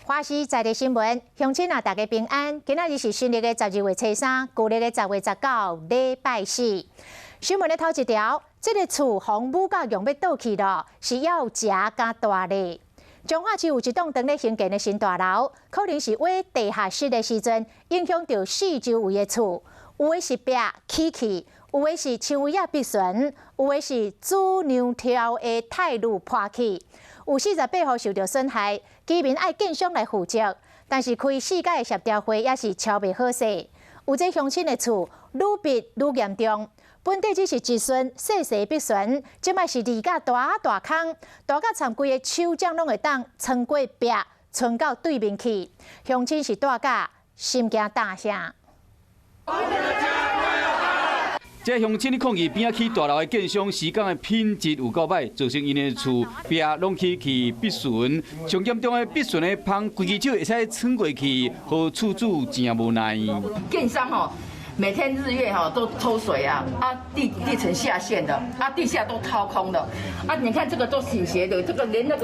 華視在地新聞，鄉親啊，大家平安。今仔日是新曆的12月初三，舊曆的10月19，禮拜四。新聞的頭一條，這个厝予母甲用欲倒去囉，是猶誠加大咧。彰化市有一棟當咧興建的新大樓，可能是挖地下室的時陣，影響著四周圍的厝，有的是壁起去，有的是樹圍仔篦巡，有的是主梁柱的鈦鋁破去，有48戶受著損害，居民愛建商來負責，但是開四擺的協調會也是喬袂好勢。有這鄉親的厝愈逼愈嚴重，本底只是一寸細細篦巡，這擺是二甲大大空，大甲參規個手掌攏會當穿過壁，穿到對面去。鄉親是蹛甲心驚膽嚇。這鄉親咧抗議邊仔起大樓的建商施工的品質有夠䆀，造成𪜶的厝壁攏起去篦巡，上嚴重的篦巡的縫，規支手會使穿過去，予厝主誠無奈。建商吼，每天日夜吼都抽水啊，啊地地層下陷的，啊地下都掏空的，啊你看這個都傾斜的，這個連那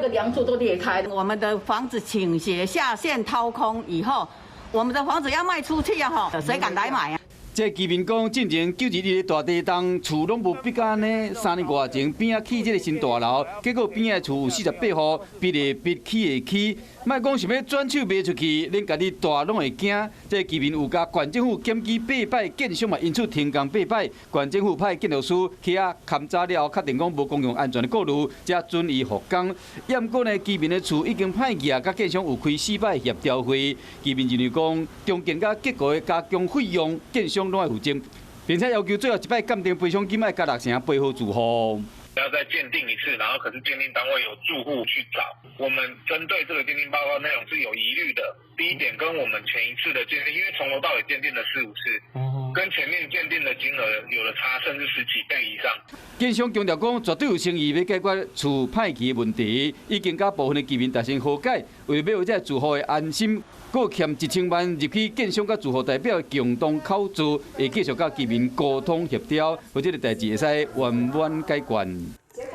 個梁柱都裂開。我們的房子傾斜下陷掏空以後，我們的房子要賣出去啊，吼，誰敢來買啊？這居民講，進前921的大地動，厝攏無逼甲按呢。3年外前邊仔起這个新大樓，結果邊仔的厝有48戶，逼會逼，起會起，莫講想欲轉手賣出去，連家己蹛攏會驚。這居民有共縣政府檢舉八擺，建商嘛因此停工八擺。縣政府派建築師去遐勘查了後，確定講無公共安全的顧慮，才准伊復工。毋過呢，居民的厝已經歹去啊，佮建商有開四擺協調會。居民認為講，重建佮結構的加工費用，建商攏愛負責，並且要求最後一擺鑑定賠償金愛加六成賠予住戶。要再鑑定一次，然後可是鑑定單位有住戶去找，我們針對這個鑑定報告內容是有疑慮的。第一點，跟我們前一次的鑑定，因為從頭到尾鑑定了四五次，跟前面鑑定的金額有了差，甚至十幾倍以上。建商強調講，絕對有誠意欲解決厝歹去的問題，已經佮部分的居民達成和解，為了欲予這住戶的安心，閣欠1000萬入去建商佮住戶代表共同口座，會繼續佮居民溝通協調，予這个代誌會使圓滿解決。